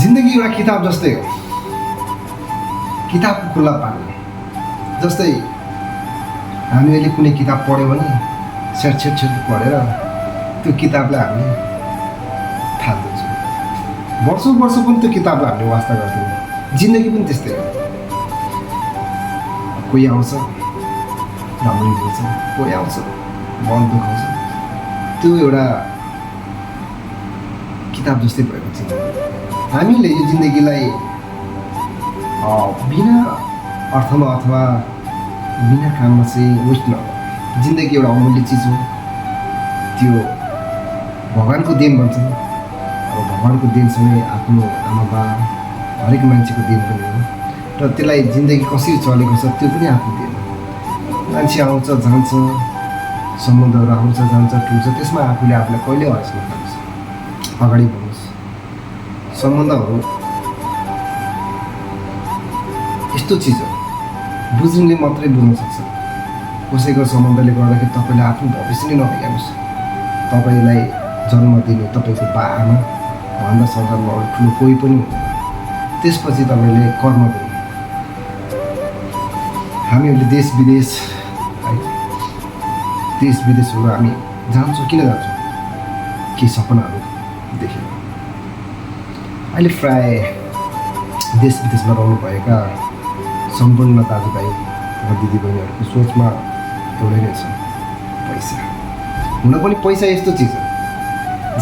जिन्दगी एउटा किताब जस्तै हो, किताबको खुल्ला पार्नु जस्तै। हामीले कुनै किताब पढ्यो भने छेट पढेर त्यो किताबलाई हामीले थाल्दिन्छौँ, वर्षौँ पनि त्यो किताबलाई हामीले वास्ता गर्दैनौँ। जिन्दगी पनि त्यस्तै हो, कोही आउँछ रमाइलो हुन्छ, कोही आउँछ मन दुखाउँछ। त्यो एउटा किताब जस्तै भएको छ। हामीले यो जिन्दगीलाई बिना अर्थमा अथवा बिना काममा चाहिँ वेस्ट नगर्नु। जिन्दगी एउटा अमूल्य चिज हो, त्यो भगवान्को देन भन्छ। अब भगवान्को देनसँगै आफ्नो आमा बा हरेक मान्छेको देन पनि हो, र त्यसलाई जिन्दगी कसरी चलेको छ त्यो पनि आफ्नो देन हो। मान्छे आउँछ जान्छ, सम्बन्धहरू आउँछ जान्छ टुट्छ, त्यसमा आफूले आफूलाई कहिले हरेस नखानुहोस्, अगाडि बढ्नुहोस्। सम्बन्धहरू यस्तो चिज हो, बुझ्नुले मात्रै बुझ्न सक्छ। कसैको सम्बन्धले गर्दाखेरि तपाईँले आफ्नो भविष्य नै नबिगार्नुहोस्। तपाईँलाई जन्म दिने तपाईँको बा आमा भन्दा संसारमा अरू ठुलो कोही पनि हुँदैन। त्यसपछि तपाईँले कर्म गर्नु। हामीहरूले देश विदेशहरू हामी जान्छौँ, किन जान्छौँ? केही सपनाहरू देखेर। अहिले प्राय देश विदेशमा रहनुभएका सम्पूर्ण दाजुभाइ र दिदीबहिनीहरूको सोचमा एउटै नै छ, पैसा। हुन पनि पैसा यस्तो चिज हो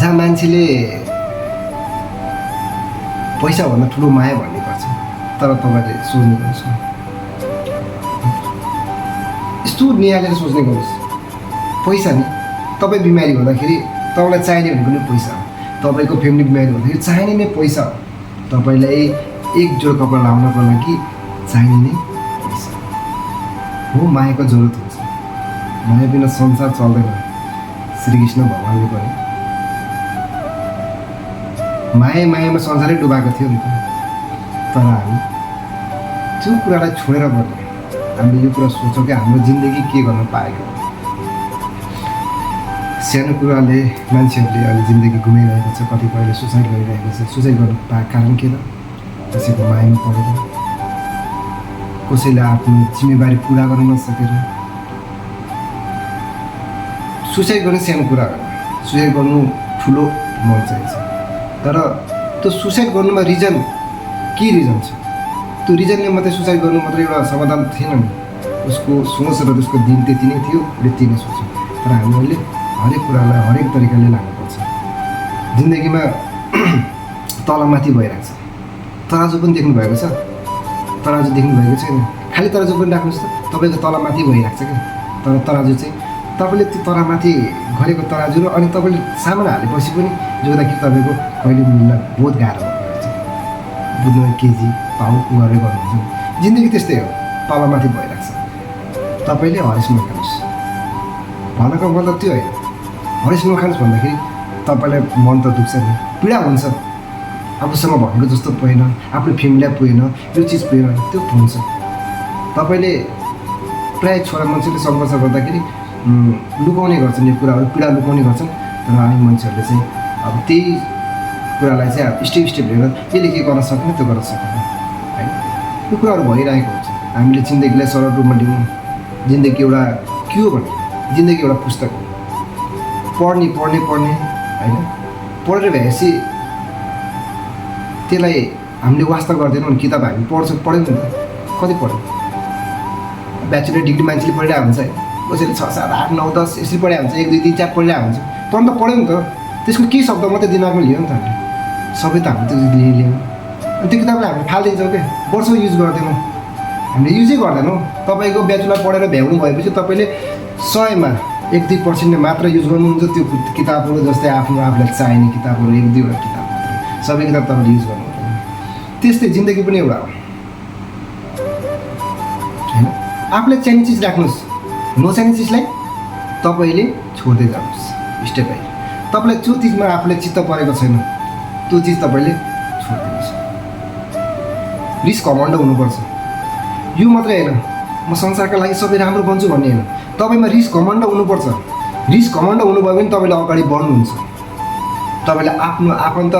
जहाँ मान्छेले पैसाभन्दा ठुलो माया भन्ने गर्छ। तर तपाईँले सोच्नुपर्छ, यस्तो निहालेर सोच्ने गर्नुहोस्। पैसा नि तपाईँ बिमारी हुँदाखेरि तपाईँलाई चाहिने भनेको नै पैसा हो। तपाईँको फ्यामिली बिमारी हुँदाखेरि चाहिने नै पैसा हो। तपाईँलाई एक जोड कपडा लाउनको लागि चाहिने नै पैसा हो। मायाको जरुरत हुन्छ, माया बिना संसार चल्दैन। श्रीकृष्ण भगवान्ले पनि मायामा संसारै डुबाएको थियो नि त। तर हामी त्यो कुरालाई छोडेर बस्ने, हामीले यो कुरा सोच्छौँ कि हाम्रो जिन्दगी के गर्न पाएको। सानो कुराले मान्छेहरूले अहिले जिन्दगी गुमाइरहेको छ, कतिपयले सुसाइड गरिरहेको छ। सुसाइड गर्नु पाएको कारण के त? कसैको मायामा परेर, कसैले आफ्नो जिम्मेवारी पुरा गर्न नसकेर। सुसाइड गर्ने सानो कुरा हो, सुसाइड गर्नु ठुलो मन चाहिन्छ। तर त्यो सुसाइड गर्नुमा रिजन के रिजन छ? त्यो रिजनले मात्रै सुसाइड गर्नु मात्रै एउटा समाधान थिएन नि। उसको सोच र उसको दिन त्यति नै थियो, त्यति नै सोच्यो। तर हामीले हरेक कुरालाई हरेक तरिकाले लानुपर्छ। जिन्दगीमा तलमाथि भइरहेको छ। तराजु पनि देख्नु भएको छ? तराजु देख्नु भएको छैन? खालि तराजु पनि राख्नुहोस् त, तपाईँको तलमाथि भइरहेको छ क्या। तर तराजु चाहिँ तपाईँले त्यो तरामाथि गरेको तराजु र अनि तपाईँले सामान हालेपछि पनि जोड्दाखेरि तपाईँको कहिले मिल्न बहुत गाह्रो भएको छ। बुझ्नु केजी पाउ गरेर गर्नुहुन्छ। जिन्दगी त्यस्तै हो, तलमाथि भइरहेको छ। तपाईँले हरेस नखानुहोस् भनेको मतलब त्यो होइन। हरेस नखानुहोस् भन्दाखेरि तपाईँलाई मन त दुख्छ नि, पीडा हुन्छ। आफूसँग भनेको जस्तो पुगेन, आफ्नो फ्यामिलीलाई पुगेन, यो चिज पुगेन, त्यो हुन्छ। तपाईँले प्रायः छोरा मान्छेले सङ्घर्ष गर्दाखेरि लुकाउने गर्छन्, यो कुराहरू पीडा लुकाउने गर्छन्। तर हामी मान्छेहरूले चाहिँ अब त्यही कुरालाई चाहिँ अब स्टेप लिएर त्यसले के गर्न सक्ने त्यो गर्न सक्दैन होइन। यो कुराहरू भइरहेको हुन्छ। हामीले जिन्दगीलाई सरल रूपमा लिउँ। जिन्दगी एउटा के हो भने जिन्दगी एउटा पुस्तक हो। पढ्ने होइन, पढेर भएपछि त्यसलाई हामीले वास्ता गर्दैनौँ भने किताब हामी पढ्यौँ नि त। कति पढ्यौँ? ब्याचलर डिग्री मान्छेले पढिरहेको हुन्छ है, कसैले 6, 7, 8, 9, 10 यसरी पढिरहेको हुन्छ, 1, 2, 3, 4 पढिरहेको हुन्छ। पढ्नु त पढ्यौँ नि त, त्यसको केही शब्द मात्रै दिमागमा लियो नि त हामीले। सबै त हामी त्यो लियौँ। अनि त्यो किताबलाई हामीले फालिदिन्छौँ क्या, वर्षौँ युज गर्दैनौँ, हामीले युजै गर्दैनौँ। तपाईँको ब्याचलर पढेर भ्याउनु भएपछि तपाईँले 100मा 1-2% मात्र युज गर्नुहुन्छ त्यो किताबहरू। जस्तै आफूलाई चाहिने किताबहरू 1-2वटा किताब मात्रै, सबै किताब तपाईँले युज गर्नु हुँदैन। त्यस्तै जिन्दगी पनि एउटा हो होइन। आफूलाई चाहिने चिज राख्नुहोस्, नचाहिने चिजलाई तपाईँले छोड्दै जानुहोस् स्टेप बाई। तपाईँलाई जो चिजमा आफूलाई चित्त परेको छैन त्यो चिज तपाईँले छोडिदिनुहोस्। रिस्क घमण्ड हुनुपर्छ। यो मात्रै होइन म संसारका लागि सबै राम्रो बन्छु भन्ने होइन, तपाईँमा रिस्क घमण्ड हुनुपर्छ। रिस्क घमण्ड हुनुभयो भने तपाईँले अगाडि बढ्नुहुन्छ। तपाईँले आफ्नो आफन्त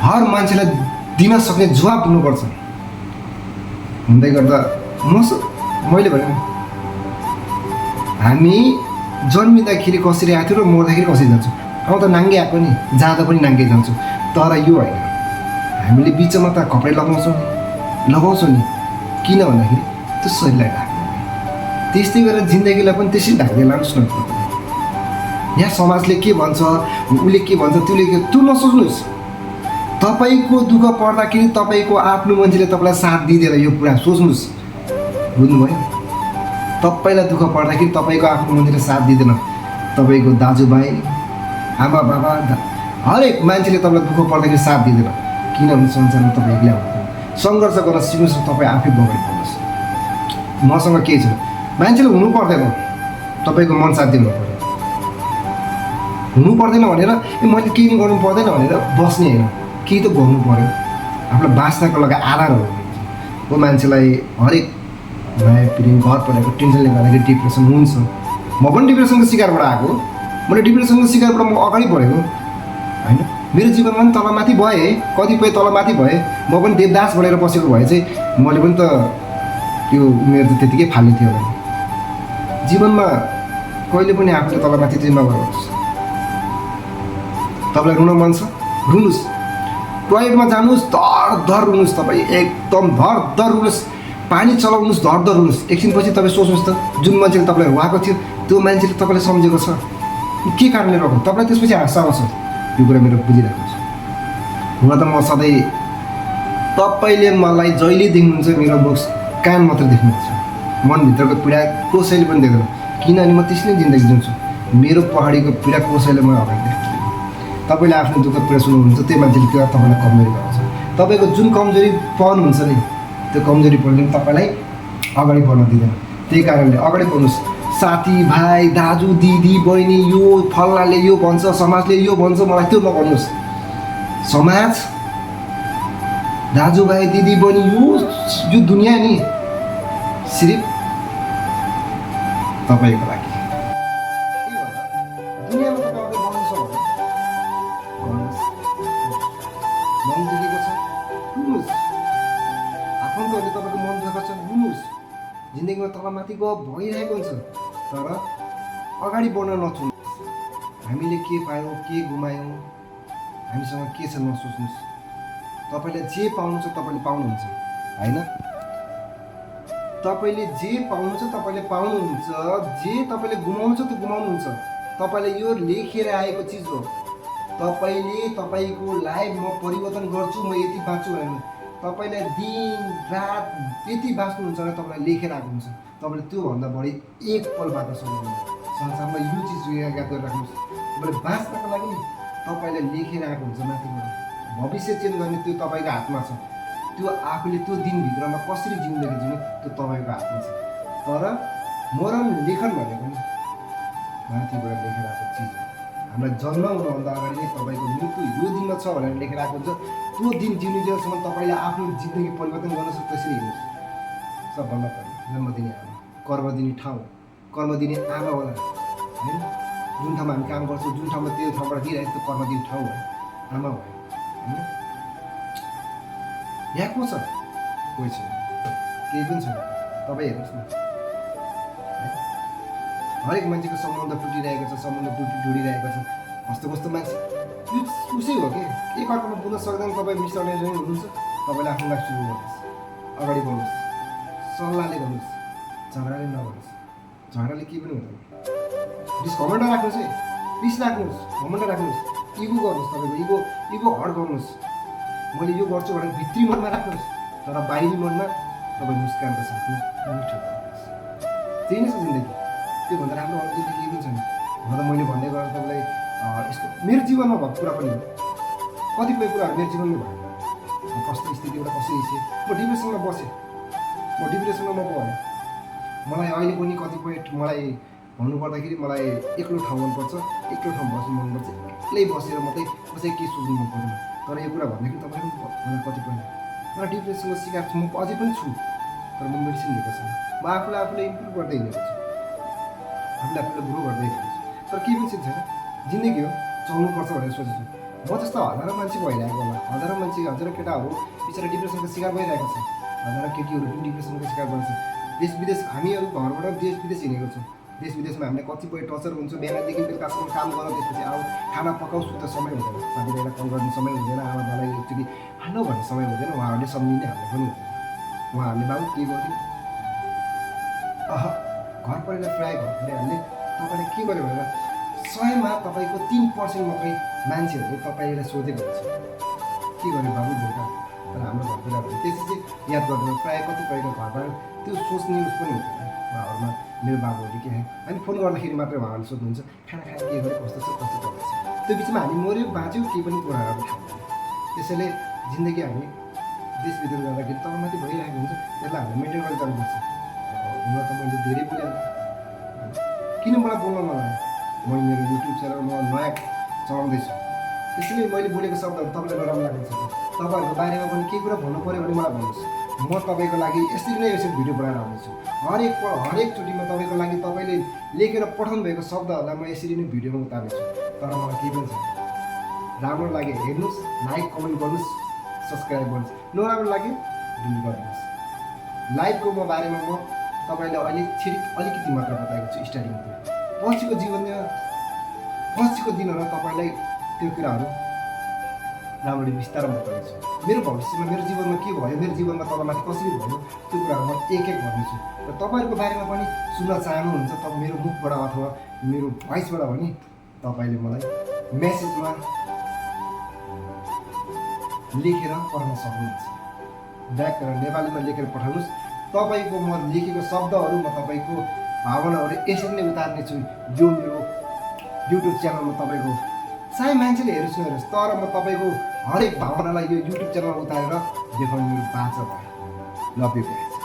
हर मान्छेलाई दिन सक्ने जवाब दिनुपर्छ। हुँदै गर्दा मैले भने हामी जन्मिँदाखेरि कसरी आएको थियो र मर्दाखेरि कसरी जान्छौँ। अब त नाङ्गे आएको नि, जाँदा पनि नाङ्गे जान्छौँ। तर यो होइन, हामीले बिचमा त कपडा लगाउँछौँ नि, किन भन्दाखेरि त्यो शरीरलाई ढाक्नु। त्यस्तै गरेर जिन्दगीलाई पनि त्यसै ढाक्दै लानुहोस् न। यहाँ समाजले के भन्छ, उसले के भन्छ, त्यो नसोच्नुहोस्। तपाईँको दुःख पर्दाखेरि तपाईँको आफ्नो मान्छेले तपाईँलाई साथ दिँदैन, यो कुरा सोच्नुहोस्। बुझ्नुभयो? तपाईँलाई दुःख पर्दाखेरि तपाईँको आफ्नो मान्छेले साथ दिँदैन। तपाईँको दाजुभाइ, आमा बाबा, हरेक मान्छेले तपाईँलाई दुःख पर्दाखेरि साथ दिँदैन। किनभने संसारमा तपाईँ एक्लै हुनुहुन्न। सङ्घर्ष गर्न सिक्नुहोस्, तपाईँ आफै बगाइ पर्नुहोस्। मसँग केही छैन, मान्छेले हुनु पर्दैन, तपाईँको मन साथ दिनु पऱ्यो। हुनु पर्दैन भनेर मैले केही गर्नु पर्दैन भनेर बस्ने होइन, केही त गर्नु पऱ्यो। आफूलाई बाँच्नको लागि आधारहरू हुन्छ। को मान्छेलाई हरेक माया प्रेम घर परेको टेन्सनले गर्दाखेरि डिप्रेसन हुन्छ। म पनि डिप्रेसनको शिकारबाट आएको, मैले डिप्रेसनको शिकारबाट म अगाडि बढेको होइन। मेरो जीवनमा पनि तलमाथि भए, कतिपय तलमाथि भए। म पनि देवदास बनेर बसेको भए चाहिँ मैले पनि त त्यो उमेर त त्यतिकै फाल्ने थियो होला। जीवनमा कहिले पनि आफूले तलमाथि चाहिँ नगर्नुहोस्। तपाईँलाई रुन मन छ, रुनुहोस्। टोयलेटमा जानुहोस्, धर रुनुहोस्। तपाईँ एकदम धर रुनुहोस्। पानी चलाउनुहोस्, धर रुनुहोस्। एकछिनपछि तपाईँ सोच्नुहोस् त, जुन मान्छेले तपाईँलाई रुवाएको थियो त्यो मान्छेले तपाईँलाई सम्झेको छ, के कारणले रोक्नु? तपाईँलाई त्यसपछि हाँस आउँछ। यो कुरा मेरो बुझिराख्नुहोस्। हुन त म सधैँ, तपाईँले मलाई जहिले देख्नुहुन्छ मेरो बुक्स कान मात्र देख्नुहुन्छ, मनभित्रको पीडा कसैले पनि देख्दैन। किनभने म त्यसले जिन्दगी जिउँछु। मेरो पहाडीको पीडा कसैले म अगाडि देख्छु। तपाईँले आफ्नो दुःख पीडा सुन्नुहुन्छ, त्यो मान्छेले त्यो तपाईँलाई कमजोरी गराउँछ। तपाईँको जुन कमजोरी पाउनुहुन्छ नि, त्यो कमजोरी पर्ने तपाईँलाई अगाडि बढ्न दिँदैन। त्यही कारणले अगाडि बढ्नुहोस्। साथीभाइ, दाजु दिदी बहिनी, यो फल्नाले यो भन्छ, समाजले यो भन्छ, मलाई त्यो नगर्नुहोस्। समाज, दाजुभाइ, दिदी बहिनी, यो दुनियाँ नि सिर्फ तपाईँको लागि। दुनियाँमा तपाईँ अगाडि बढ्नु छ भने मन दुखेको छ, रुनुहोस्। आफन्तहरूले तपाईँको मन दुखेको छ, रुनुहोस्। जिन्दगीमा तलमाथि भइरहेको हुन्छ, तर अगाडि बढ्न नछोड्नुहोस्। हामीले के पायौँ, के गुमायौँ, हामीसँग के छ नसोच्नुहोस्। तपाईँले जे पाउनु छ तपाईँले पाउनुहुन्छ होइन। तपाईँले जे पाउनु छ तपाईँले पाउनुहुन्छ, जे तपाईँले गुमाउनु छ त्यो गुमाउनुहुन्छ। तपाईँले यो लेखेर आएको चिज हो। तपाईँले तपाईँको लाइफ म परिवर्तन गर्छु, म यति बाँच्छु भनेर तपाईँले दिन रात यति बाँच्नुहुन्छ भने तपाईँलाई लेखेर आएको हुन्छ। तपाईँले त्योभन्दा बढी एक पल बाँच्न सक्नुहुन्न। संसारमा यो चिज याद गरेर राख्नुहोस्। तपाईँले बाँच्नको लागि नि तपाईँले लेखेर आएको हुन्छ माथिबाट। भविष्य चेन्ज गर्ने त्यो तपाईँको हातमा छ। त्यो आफूले त्यो दिनभित्रमा कसरी जिन्दगी जिउने त्यो तपाईँको हातमा छ। तर मरण लेखन भनेको नि माथिबाट लेखेर आएको चिज हो। हामीलाई जन्म हुनुभन्दा अगाडि नै तपाईँको मृत्यु यो दिनमा छ भनेर लेखेर आएको हुन्छ। त्यो दिन जिउनेजेलसम्म तपाईँले आफ्नो जिन्दगी परिवर्तन गर्न सक्छ। त्यसरी हिँड्नुहोस्। सबभन्दा पहिला जन्म दिने आमा, कर्म दिने ठाउँ, कर्म दिने आमा होला होइन। जुन ठाउँमा हामी काम गर्छौँ, जुन ठाउँमा त्यो ठाउँबाट दिइरहेको त्यो कर्म दिने ठाउँ हो, आमा भयो होइन। यहाँ को छ? कोही छैन, केही पनि छैन। तपाईँ हेर्नुहोस् न, हरेक मान्छेको सम्बन्ध टुटिरहेको छ, सम्बन्ध जोडिरहेको छ। कस्तो कस्तो मान्छे यो उसै हो कि एकअर्कामा बुझ्न सक्दैन। तपाईँ मिसअन्डरस्ट्यान्डिङ हुनुहुन्छ, तपाईँले आफ्नो लाइफ सुरु गर्नुहोस्, अगाडि बढ्नुहोस्, सल्लाहले गर्नुहोस्, झगडाले नगर्नुहोस्। झगडाले केही पनि हुँदैन। घमण्ड राख्नुहोस् है, रिस राख्नुहोस्, घमण्ड राख्नुहोस्, इगो गर्नुहोस्। तपाईँको इगो हट गर्नुहोस्। मैले यो गर्छु भनेर भित्री मनमा राख्नुहोस्, तर बाहिरी मनमा तपाईँ मुस्कानको साथमा मिठो गर्नुहोस्। त्यही नै छ जिन्दगी। त्योभन्दा राम्रो अरू जिन्दगी केही पनि छैन। हुन त मैले भन्दै गरेर तपाईँलाई यस्तो मेरो जीवनमा भएको कुरा पनि हो। कतिपय कुराहरू मेरो जीवनमा भयो। कस्तो स्थितिबाट कसरी हिँडेँ, म डिप्रेसनमा बसेँ, म डिप्रेसनमा भएँ। मलाई अहिले पनि कतिपय मलाई भन्नुपर्दाखेरि मलाई एक्लो ठाउँ मनपर्छ, एक्लो ठाउँ बस्नु मनपर्छ। एक्लै बसेर मात्रै कसै के सोच्नु मन पर्दैन। तर यो कुरा भन्दाखेरि तपाईँले पनि कतिपय मलाई डिप्रेसनको शिकार छु, म अझै पनि छु। तर म मेडिसिन लिएको छैन। म आफूलाई इम्प्रुभ गर्दै हिँडेको छु, आफूलाई ग्रो गर्दै हिँडेको छु। तर केही पनि छैन, जिन्दगी हो, चल्नुपर्छ भनेर सोचेको छु। म जस्तो हजारौँ मान्छे भइरहेको होला, हजारौँ मान्छे हजारौँ केटाहरू बिचरा डिप्रेसनको शिकार भइरहेको छ, हजारौँ केटीहरू पनि डिप्रेसनको शिकार भएको छ। देश विदेश हामीहरू घरबाट देश विदेश हिँडेको छौँ। देश विदेशमा हामीलाई कतिपय टर्चर हुन्छ, बिहानदेखि बेलुकासम्म काम गर, त्यसपछि आऊ खाना पकाऊ, सुत समय हुँदैन, साथीभाइलाई कल गर्ने समय हुँदैन, आमा बाबालाई एकचोटि हेलो भन्ने समय हुँदैन, उहाँहरूले सम्झिने हामीले पनि हुँदैन। उहाँहरूले बाबु के गर्यो घर परिवार प्रायः घर परिवारले तपाईँले के गर्यो भनेर 100मा तपाईँको 3% मात्रै मान्छेहरूले तपाईँलाई सोधेको हुन्छ के गर्यो बाबु बेलुका। तर हाम्रो घर परिवारहरू त्यसै चाहिँ याद गर्दैन, प्रायः कतिपयको घरमा त्यो सोच्ने उस पनि हुँदैन। उहाँहरूमा मेरो बाबुहरूले के अनि फोन गर्दाखेरि मात्रै उहाँहरूले सोध्नुहुन्छ खाना खाएर के गर्यो, कस्तो छ, कस्तो चल्दैछ। त्यो बिचमा हामी मऱ्यो बाँच्यो केही पनि कुराहरू थाहा हुँदैन। त्यसैले जिन्दगी हामी देश विदेश जाँदाखेरि तलमाथि भइरहेको हुन्छ, त्यसलाई हामीले मेन्टेन गरेर जानुपर्छ। हुन त मैले धेरै बोलेँ, किन मलाई बोल्न नलाग्यो, म मेरो युट्युब च्यानल म नयाँ चलाउँदैछु, त्यसैले मैले बोलेको शब्दहरू तपाईँलाई नराम्रो लागेको छ। तपाईँहरूको बारेमा पनि केही कुरा भन्नु पऱ्यो भने मलाई भन्नुहोस्, म तपाईँको लागि यसरी नै यसरी भिडियो बनाएर आउँदैछु। हरेकचोटिमा तपाईँको लागि तपाईँले लेखेर पठाउनु भएको शब्दहरूलाई म यसरी नै भिडियोमा उतार्नेछु। तर मलाई केही पनि छैन। राम्रो लाग्यो हेर्नुहोस्, लाइक कमेन्ट गर्नुहोस्, सब्सक्राइब गर्नुहोस्, नराम्रो लाग्यो डिलिट गरिदिनुहोस्। लाइफको बारेमा म तपाईँलाई अलिकति मात्र बताएको छु स्टार्टिङतिर। पछिको दिनहरूमा तपाईँलाई त्यो कुराहरू राम्ररी विस्तारमा बताउनेछु। मेरो भविष्यमा मेरो जीवनमा के भयो, मेरो जीवनमा तलमाथि कसरी भयो, त्यो कुराहरू म एक गर्नेछु। र तपाईँहरूको बारेमा पनि सुन्न चाहनुहुन्छ त मेरो मुखबाट अथवा मेरो भोइसबाट भने तपाईँले मलाई मेसेजमा लेखेर पठाउन सक्नुहुन्छ। व्याकरण नेपालीमा लेखेर पठाउनुहोस्। तपाईँको म लेखेको शब्दहरू म तपाईँको भावनाहरू यसरी नै उतार्नेछु। यो मेरो युट्युब च्यानलमा तपाईँको चाहे मान्छेले हेरोस् नहेरोस्, तर म तपाईँको हरेक भावनालाई यो युट्युब च्यानलमा उतारेर देखाउनु मेरो बाचा भयो। Love you guys.